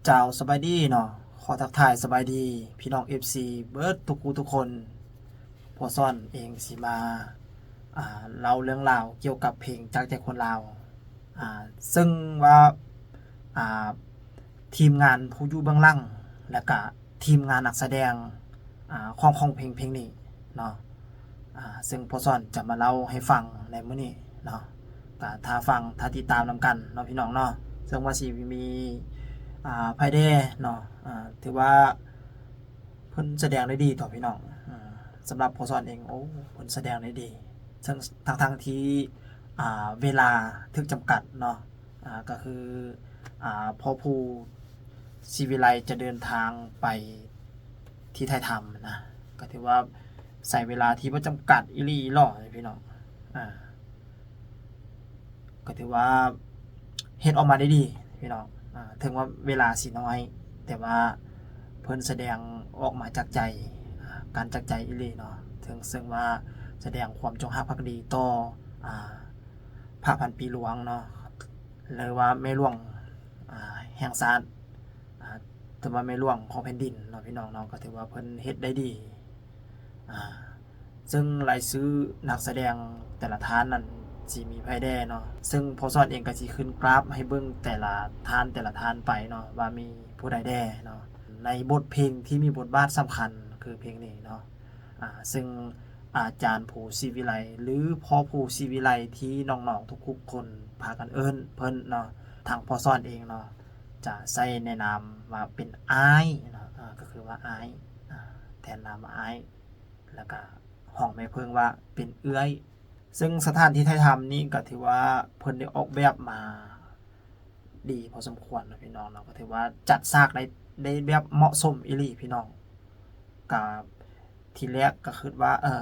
ເຈົ້າ ສະບາຍດີເນາະ ຂໍທັກທາຍສະບາຍດີພີ່ນ້ອງເອັຟຊີເບິດທຸກຜູ້ທຸກຄົນ. ພໍ່ສອນເອງຊິມາ ອ່າ ເລົ່າເລື່ອງລາວກ່ຽວກັບເພງຈາກໃຈຄົນລາວ ອ່າ ເຊິ່ງວ່າ ອ່າ ທີມງານຜູ້ຢູ່ເບື້ອງຫຼັງ ແລະກະທີມງານນັກສະແດງ ອ່າ ຂອງ ຂອງເພງ ເພງນີ້ເນາະ ອ່າ ເຊິ່ງພໍ່ສອນຈະມາເລົ່າໃຫ້ຟັງໃນມື້ນີ້ເນາະ ກະຖ້າຟັງ ຖ້າຕິດຕາມນຳກັນເນາະພີ່ນ້ອງເນາະ. ເຊິ່ງວ່າຊິມີ ອ່າ ໄພແດ່ເນາະ ອ່າ ຖືວ່າເພິ່ນສະແດງໄດ້ດີຕໍ່ພີ່ນ້ອງ. ອ່າ ສຳລັບພໍ່ສອນເອງ ໂອ້ ເພິ່ນສະແດງໄດ້ດີ ເຊິ່ງທັງໆທີ່ ອ່າ ເວລາຖືກຈຳກັດເນາະ ອ່າ ກໍຄື ອ່າ ພໍ່ຜູ້ ສີວິໄລຈະເດີນທາງໄປທີ່ໄທທຳນະ ກໍຖືວ່າໃຊ້ເວລາທີ່ບໍ່ຈຳກັດອີ່ຫຼີຫຼໍພີ່ນ້ອງ. ອ່າ ກໍຖືວ່າເຮັດອອກມາໄດ້ດີພີ່ນ້ອງ ອ່າ ເຖິງວ່າເວລາຊິນ້ອຍ ແຕ່ວ່າເພິ່ນສະແດງອອກມາຈາກໃຈ ອ່າ ການຈາກໃຈອີ່ຫຼີເນາະ ເຖິງ ເຊິ່ງວ່າສະແດງຄວາມຈົງຮັກພັກດີຕໍ່ ອ່າ ພະພັນປີຫຼວງເນາະ ຫຼືວ່າແມ່ຫຼວງ ອ່າ ແຫ່ງຊາດ ອ່າ ຖືວ່າແມ່ຫຼວງຂອງແຜ່ນດິນເນາະພີ່ນ້ອງເນາະ ກໍຖືວ່າເພິ່ນເຮັດໄດ້ດີ. ອ່າ ເຊິ່ງລາຍຊື່ນັກສະແດງແຕ່ລະທ່ານນັ້ນຊິມີໃຜແດ່ເນາະ ເຊິ່ງພໍ່ສອນເອງກໍຊິຂຶ້ນກຣາຟໃຫ້ເບິ່ງແຕ່ລະທ່ານ ແຕ່ລະທ່ານໄປເນາະ ວ່າມີຜູ້ໃດແດ່ເນາະ ໃນບົດເພງທີ່ມີບົດບາດສຳຄັນຄືເພງນີ້ເນາະ. ອ່າ ເຊິ່ງອາຈານພູ ສີວິໄລ ຫຼື ພໍ່ພູ ສີວິໄລ ທີ່ນ້ອງໆທຸກໆຄົນພາກັນເອີ້ນເພິ່ນເນາະ ທາງພໍ່ສອນເອງເນາະ ຈະໃຊ້ໃນນາມວ່າເປັນອ້າຍເນາະ ອ່າ ກໍຄືວ່າອ້າຍ ອ່າ ແທນນາມວ່າອ້າຍ ແລ້ວກະຮ້ອງແມ່ເພິ່ງວ່າເປັນເອື້ອຍ. ເຊິ່ງສະຖານທີ່ຖ່າຍທຳນີ້ກໍຖືວ່າເພິ່ນໄດ້ອອກແບບມາ ດີພໍສົມຄວນເນາະພີ່ນ້ອງເນາະ ກໍຖືວ່າຈັດສາກໄດ້ ໄດ້ແບບເໝາະສົມອີ່ຫຼີພີ່ນ້ອງ. ກະທີແລກກໍຄິດວ່າ ເອີ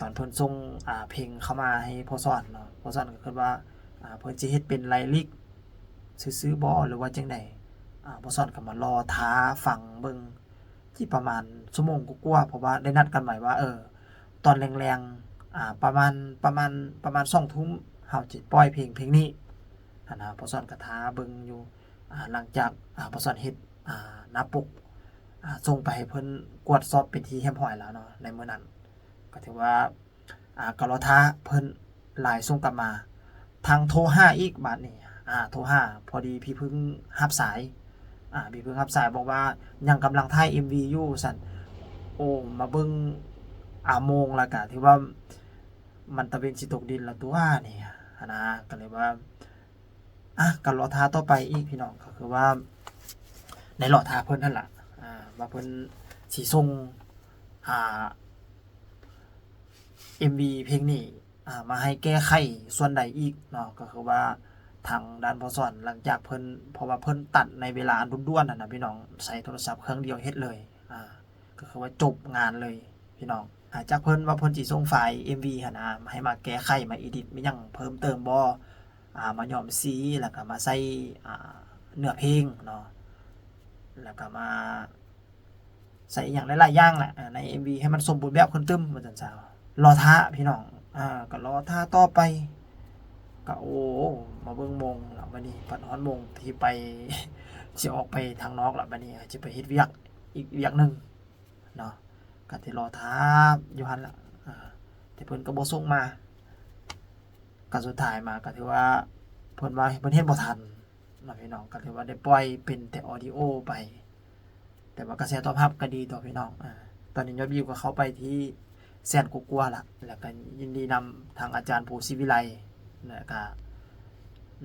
ຕອນເພິ່ນສົ່ງ ອ່າ ເພງເຂົ້າມາໃຫ້ພໍ່ສອນເນາະ ພໍ່ສອນກໍຄິດວ່າ ອ່າ ເພິ່ນຊິເຮັດເປັນໄລ່ລິກຊື່ໆບໍ ຫຼືວ່າຈັ່ງໃດ. ອ່າ ພໍ່ສອນກໍມາລໍຖ້າຟັງເບິ່ງ ທີ່ປະມານຊົ່ວໂມງກວ່າໆ ເພາະວ່າໄດ້ນັດກັນໄວ້ວ່າ ເອີ ຕອນແລງໆ ອ່າ ປະມານ ປະມານ ປະມານສອງທຸ່ມ ເຮົາຈະປ່ອຍເພງ ເພງນີ້ຫັ້ນນະ. ພໍ່ສອນກໍຖ້າເບິ່ງຢູ່ ອ່າ ຫຼັງຈາກ ອ່າ ພໍ່ສອນເຮັດ ອ່າ ໜ້າປົກ ອ່າ ສົ່ງໄປໃຫ້ເພິ່ນກວດສອບເປັນທີ່ຮຽບຮ້ອຍແລ້ວເນາະ ໃນມື້ນັ້ນ ກໍຖືວ່າ ອ່າ ກໍລໍຖ້າເພິ່ນ ໄລນ໌ສົ່ງກັບມາ ທັງໂທຫາອີກບາດນີ້ ອ່າ ໂທຫາ ພໍດີພີ່ເພິ່ງຮັບສາຍ ອ່າ ພີ່ເພິ່ງຮັບສາຍບອກວ່າ ຍັງກຳລັງຖ່າຍເອັມວີຢູ່ ວ່າຊັ້ນ. ໂອ້ ມາເບິ່ງ ອ່າ ໂມງແລ້ວກະຖືວ່າ ມັນຕາເວັນຊິຕົກດິນແລ້ວຕົວະນີ້ຫັ້ນນະ ກໍເລີຍວ່າ ອ່ະ ກໍລໍຖ້າຕໍ່ໄປອີກພີ່ນ້ອງ ກໍຄືວ່າໄດ້ລໍຖ້າເພິ່ນຫັ້ນລະ ອ່າ ວ່າເພິ່ນຊິສົ່ງ ອ່າ ເອັມວີເພງນີ້ ອ່າ ມາໃຫ້ແກ້ໄຂສ່ວນໃດອີກເນາະ. ກໍຄືວ່າທາງດ້ານພໍ່ສອນ ຫຼັງຈາກເພິ່ນ ເພາະວ່າເພິ່ນຕັດໃນເວລາອັນດ່ວນໆຫັ້ນນະພີ່ນ້ອງ ໃຊ້ໂທລະສັບເຄື່ອງດຽວເຮັດເລີຍ ອ່າ ກໍຄືວ່າຈົບງານເລີຍພີ່ນ້ອງ. ອ່າ ຈາກເພິ່ນວ່າເພິ່ນຊິສົ່ງໄຟລ໌ເອັມວີຫັ້ນນະ ໃຫ້ມາແກ້ໄຂ ມາເອດິດ ມີຫຍັງເພີ່ມເຕີມບໍ່ ອ່າ ມາຍ້ອມສີ ແລ້ວກໍມາໃສ່ ອ່າ ເນື້ອເພງເນາະ ແລ້ວກໍມາ ໃສ່ອີ່ຫຍັງຫຼາຍໆຢ່າງແຫຼະ ອ່າ ໃນເອັມວີໃຫ້ມັນສົມບູນແບບຂຶ້ນຕື່ມ ວ່າຊັ້ນຊະ. ລໍຖ້າພີ່ນ້ອງ ອ່າ ກໍລໍຖ້າຕໍ່ໄປ ກໍ ໂອ້ ມາເບິ່ງໂມງລະບາດນີ້ ພັດຮອດໂມງທີ່ໄປ ຊິອອກໄປທາງນອກລະບາດນີ້ ຊິໄປເຮັດວຽກອີກວຽກໜຶ່ງເນາະ ກໍໄດ້ລໍຖ້າຢູ່ຫັ້ນລະ ອ່າ ແຕ່ເພິ່ນກໍບໍ່ສົ່ງມາ. ກໍສຸດທ້າຍມາກໍຖືວ່າເພິ່ນວ່າເພິ່ນເຮັດບໍ່ທັນເນາະພີ່ນ້ອງ ກໍຖືວ່າໄດ້ປ່ອຍເປັນແຕ່ອອດີໂອໄປ ແຕ່ວ່າກະແສຕອບຮັບກໍດີຕົວະພີ່ນ້ອງ. ອາ ຕອນນີ້ຍອດວິວກໍເຂົ້າໄປທີ່ແສນກວ່າໆລະ ແລ້ວກໍຍິນດີນຳທາງອາຈານພູ ສີວິໄລ ແລ້ວກໍ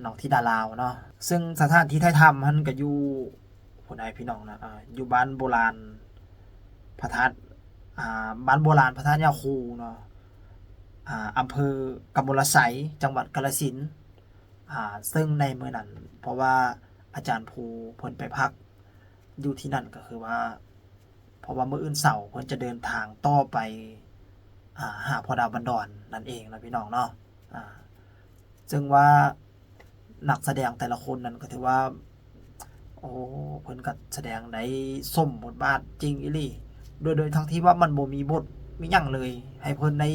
ນ້ອງທິດາລາວເນາະ. ເຊິ່ງສະຖານທີ່ຖ່າຍທຳຫັ້ນກໍຢູ່ ຜູ້ໃດພີ່ນ້ອງນະ ອ່າ ຢູ່ບ້ານໂບລານພະທາດ ອ່າ ບ້ານໂບລານພະທາດຍາຄູເນາະ ອ່າ ອຳເພີກຳມົນລະໄຊ ຈັງຫວັດກາລະສິນ. ອ່າ ເຊິ່ງໃນມື້ນັ້ນ ເພາະວ່າອາຈານພູເພິ່ນໄປພັກຢູ່ທີ່ນັ້ນ ກໍຄືວ່າ ເພາະວ່າມື້ອື່ນເສົາເພິ່ນຈະເດີນທາງຕໍ່ໄປ ອ່າ ຫາພໍ່ດາວບັນດອນນັ້ນເອງເນາະ ພີ່ນ້ອງເນາະ. ອ່າ ເຊິ່ງວ່ານັກສະແດງແຕ່ລະຄົນນັ້ນກໍຖືວ່າ ໂອ້ ເພິ່ນກໍສະແດງໄດ້ສົມບົດບາດຈິງອີ່ຫຼີ ໂດຍ ໂດຍທັງທີ່ວ່າມັນບໍ່ມີບົດມີຫຍັງເລີຍ ໃຫ້ເພິ່ນໄດ້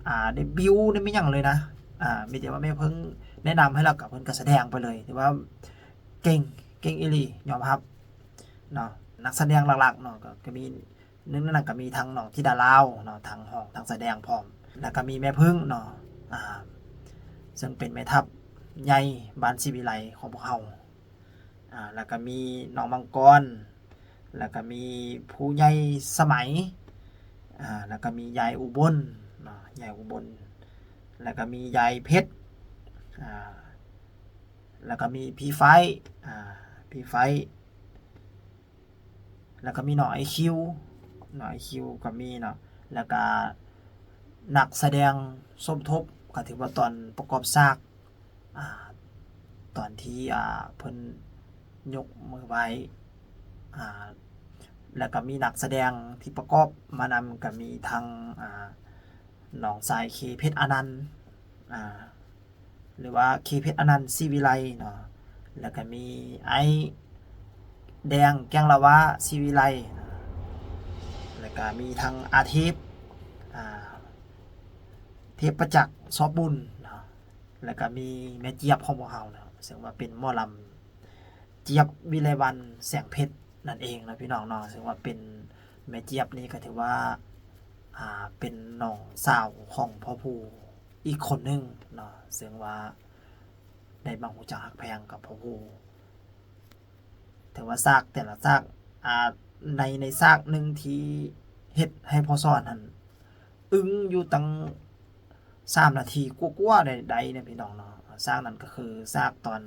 ອ່າ ໄດ້ບິວໄດ້ມີຫຍັງເລີຍນະ. ອ່າ ມີແຕ່ວ່າແມ່ເພິ່ງແນະນຳໃຫ້ ແລ້ວກໍເພິ່ນກໍສະແດງໄປເລີຍ ຖືວ່າເກັ່ງ ເກັ່ງອີ່ຫຼີ ຍອມຮັບເນາະ. ນັກສະແດງຫຼັກໆເນາະ ກໍ ກໍມີ ໜຶ່ງໃນນັ້ນກໍມີທັງນ້ອງທິດາລາວເນາະ ທັງຮ້ອງທັງສະແດງພ້ອມ ແລ້ວກໍມີແມ່ເພິ່ງເນາະ ອ່າ ເຊິ່ງເປັນແມ່ທັບໃຫຍ່ບ້ານສີວິໄລຂອງພວກເຮົາ ອ່າ ແລ້ວກໍມີນ້ອງມັງກອນ ແລ້ວກໍມີຜູ້ໃຫຍ່ສະໄໝ ອ່າ ແລ້ວກໍມີຍາຍອຸບົນເນາະ ຍາຍອຸບົນ ແລ້ວກໍມີຍາຍເພັດ ອ່າ ແລ້ວກໍມີພີ່ໄຟ ອ່າ ພີ່ໄຟ ແລ້ວກໍມີນ້ອງໄອຄິວ ນ້ອງໄອຄິວກໍມີເນາະ ແລ້ວກໍນັກສະແດງສົມທົບ ກໍຖືວ່າຕອນປະກອບສາກ ອ່າ ຕອນທີ່ ອ່າ ເພິ່ນຍົກມືໄຫວ້ ອ່າ ແລ້ວກໍມີນັກສະແດງທີ່ປະກອບມານຳ ກໍມີທັງ ອ່າ ນ້ອງຊາຍເຄ ເພັດອານັນ ອ່າ ຫຼືວ່າເຄ ເພັດອານັນ ສີວິໄລເນາະ ແລ້ວກໍມີອ້າຍແດງ ແກ້ງລາວາ ສີວິໄລ ແລ້ວກໍມີທັງອາເທບ ອ່າ ເທບປະຈັກ ຊອບບຸນເນາະ ແລ້ວກໍມີແມ່ຈຽບຂອງພວກເຮົາເນາະ ເຊິ່ງວ່າເປັນໝໍລຳ ຈຽບ ວິໄລວັນ ແສງເພັດ ນັ້ນເອງເນາະພີ່ນ້ອງເນາະ ເຊິ່ງວ່າເປັນ ແມ່ຈຽບນີ້ກໍຖືວ່າ ອ່າ ເປັນນ້ອງສາວຂອງພໍ່ພູອີກຄົນໜຶ່ງເນາະ ເຊິ່ງວ່າໄດ້ມາຮູ້ຈັກຮັກແພງກັບພໍ່ພູ ຖືວ່າສາກແຕ່ລະສາກ ອ່າ ໃນ ໃນສາກໜຶ່ງທີ່ເຮັດໃຫ້ພໍ່ສອນຫັ້ນ ອຶ້ງຢູ່ຕັ້ງສາມນາທີກວ່າໆ ໄດ້ ໄດ້ເນາະພີ່ນ້ອງເນາະ. ສາກນັ້ນກໍຄືສາກຕອນ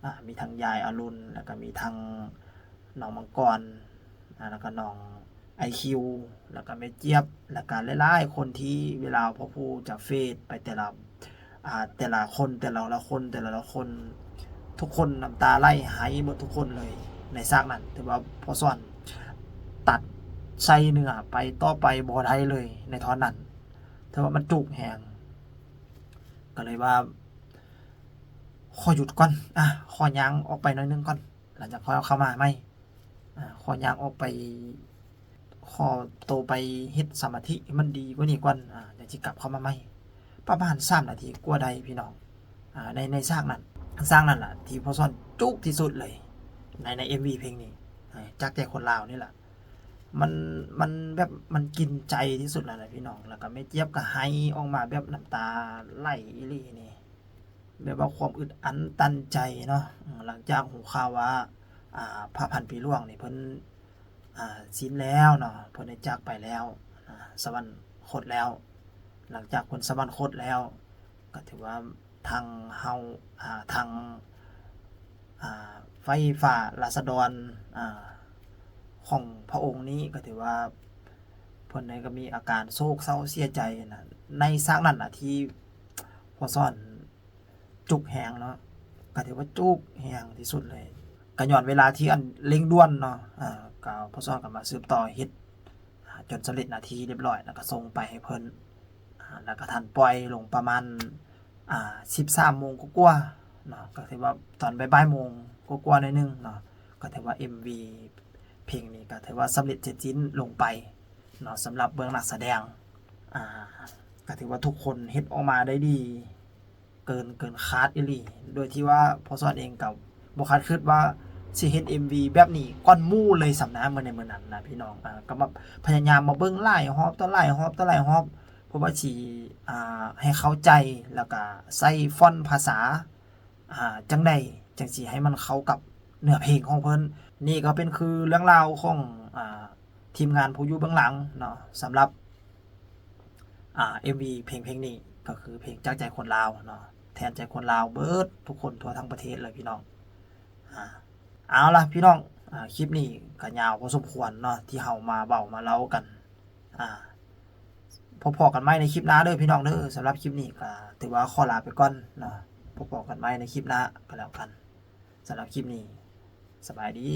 ອ່າ ມີທັງຍາຍອາລຸນ ແລ້ວກໍມີທັງນ້ອງມັງກອນ ອ່າ ແລ້ວກໍນ້ອງໄອຄິວ ແລ້ວກໍແມ່ຈຽບ ແລ້ວກໍຫຼາຍໆຄົນທີ່ເວລາພໍ່ພູຈະເຟດໄປແຕ່ລະ ອ່າ ແຕ່ລະຄົນ ແຕ່ລະ ລະຄົນ ແຕ່ລະ ລະຄົນ ທຸກຄົນນ້ຳຕາໄຫຼ ໄຫ້ໝົດທຸກຄົນເລີຍໃນສາກນັ້ນ. ຖືວ່າພໍ່ສອນຕັດໃສ່ເນື້ອໄປຕໍ່ໄປບໍ່ໄດ້ເລີຍໃນຕອນນັ້ນ ຖືວ່າມັນຈຸກແຮງ ກໍເລີຍວ່າຂໍຢຸດກ່ອນ ອ່າ ຂໍຍ່າງອອກໄປໜ້ອຍໜຶ່ງກ່ອນ ຫຼັງຈາກຄ່ອຍເຂົ້າມາໃໝ່ ອ່າ ຂໍຍ່າງອອກໄປ ຂໍໂຕໄປເຮັດສະມາທິໃຫ້ມັນດີກວ່ານີ້ກ່ອນ ອ່າ ຈັ່ງຊິກັບເຂົ້າມາໃໝ່. ປະມານສາມນາທີກວ່າໄດ້ພີ່ນ້ອງ ອ່າ ໃນ ໃນສາກນັ້ນ ສາກນັ້ນລະທີ່ພໍ່ສອນຈຸກທີ່ສຸດເລີຍ ໃນ ໃນເອັມວີເພງນີ້ ອ່າ ຈາກໃຈຄົນລາວນີ້ລະ ມັນ ມັນແບບມັນກິນໃຈທີ່ສຸດແລ້ວນະພີ່ນ້ອງ. ແລ້ວກໍແມ່ຈຽບກໍໄຫ້ອອກມາແບບນ້ຳຕາໄຫຼອີ່ຫຼີນີ້ ແບບວ່າຄວາມອຶດອັດຕັນໃຈເນາະ ຫຼັງຈາກຮູ້ຂ່າວວ່າ ອ່າ ພະພັນປີຫຼວງນີ້ເພິ່ນ ອ່າ ສິ້ນແລ້ວເນາະ ເພິ່ນໄດ້ຈາກໄປແລ້ວ ອ່າ ສະຫວັນຄົດແລ້ວ. ຫຼັງຈາກເພິ່ນສະຫວັນຄົດແລ້ວ ກໍຖືວ່າທາງເຮົາ ອ່າ ທາງ ອ່າ ໄຟຟ້າລາຊະດອນ ອ່າ ຂອງພະອົງນີ້ ກໍຖືວ່າເພິ່ນໄດ້ກໍມີອາການໂສກເສົ້າເສຍໃຈນະ. ໃນສາກນັ້ນນະທີ່ພໍ່ສອນ ຈຸກແຮງເນາະ ກໍຖືວ່າຈຸກແຮງທີ່ສຸດເລີຍ ກໍຍ້ອນເວລາທີ່ອັນເລັ່ງດ່ວນເນາະ ອ່າ ກໍພໍ່ສອນກໍມາສືບຕໍ່ເຮັດ ອ່າ ຈົນສຳເລັດໜ້າທີ່ຮຽບຮ້ອຍ ແລ້ວກໍສົ່ງໄປໃຫ້ເພິ່ນ ອ່າ ແລ້ວກໍທ່ານປ່ອຍລົງປະມານ ອ່າ ສິບສາມໂມງກວ່າໆເນາະ ກໍຖືວ່າຕອນບ່າຍໆໂມງກວ່າໆໜ້ອຍໜຶ່ງເນາະ ກໍຖືວ່າເອັມວີເພງນີ້ກໍຖືວ່າສຳເລັດເສັດສິ້ນລົງໄປເນາະ ສຳລັບເບື້ອງນັກສະແດງ ອ່າ ກໍຖືວ່າທຸກຄົນເຮັດອອກມາໄດ້ດີ ເກີນ ເກີນຄາດອີ່ຫຼີ ໂດຍທີ່ວ່າພໍ່ສອນເອງກໍບໍ່ຄາດຄິດວ່າຊິເຫັນເອັມວີແບບນີ້ກ່ອນໝູ່ເລີຍຊ້ຳນະ ມື້ໃນມື້ນັ້ນນະພີ່ນ້ອງ. ອ່າ ກໍມາພະຍາຍາມມາເບິ່ງຫຼາຍຮອບຕໍ່ຫຼາຍຮອບຕໍ່ຫຼາຍຮອບ ເພື່ອວ່າຊິ ອ່າ ໃຫ້ເຂົ້າໃຈ ແລ້ວກໍໃສ່ຟອນພາສາ ອ່າ ຈັ່ງໃດຈັ່ງຊິໃຫ້ມັນເຂົ້າກັບເນື້ອເພງຂອງເພິ່ນ. ນີ້ກໍເປັນຄືເລື່ອງລາວຂອງ ອ່າ ທີມງານຜູ້ຢູ່ເບື້ອງຫຼັງເນາະ ສຳລັບ ອ່າ ເອັມວີເພງ ເພງນີ້ ກໍຄືເພງຈາກໃຈຄົນລາວເນາະ ແທນໃຈຄົນລາວເບິດທຸກຄົນທົ່ວທັງປະເທດເລີຍພີ່ນ້ອງ. ອ່າ ເອົາລະພີ່ນ້ອງ ອ່າ ຄລິບນີ້ກໍຍາວພໍສົມຄວນເນາະ ທີ່ເຮົາມາເວົ້າມາເລົ່າກັນ. ອ່າ ພໍ້ໆກັນໃໝ່ໃນຄລິບໜ້າເດີພີ່ນ້ອງເດີ. ສຳລັບຄລິບນີ້ກໍຖືວ່າຂໍລາໄປກ່ອນເນາະ ພໍ້ໆກັນໃໝ່ໃນຄລິບໜ້າກໍແລ້ວກັນ. ສຳລັບຄລິບນີ້ ສະບາຍດີ.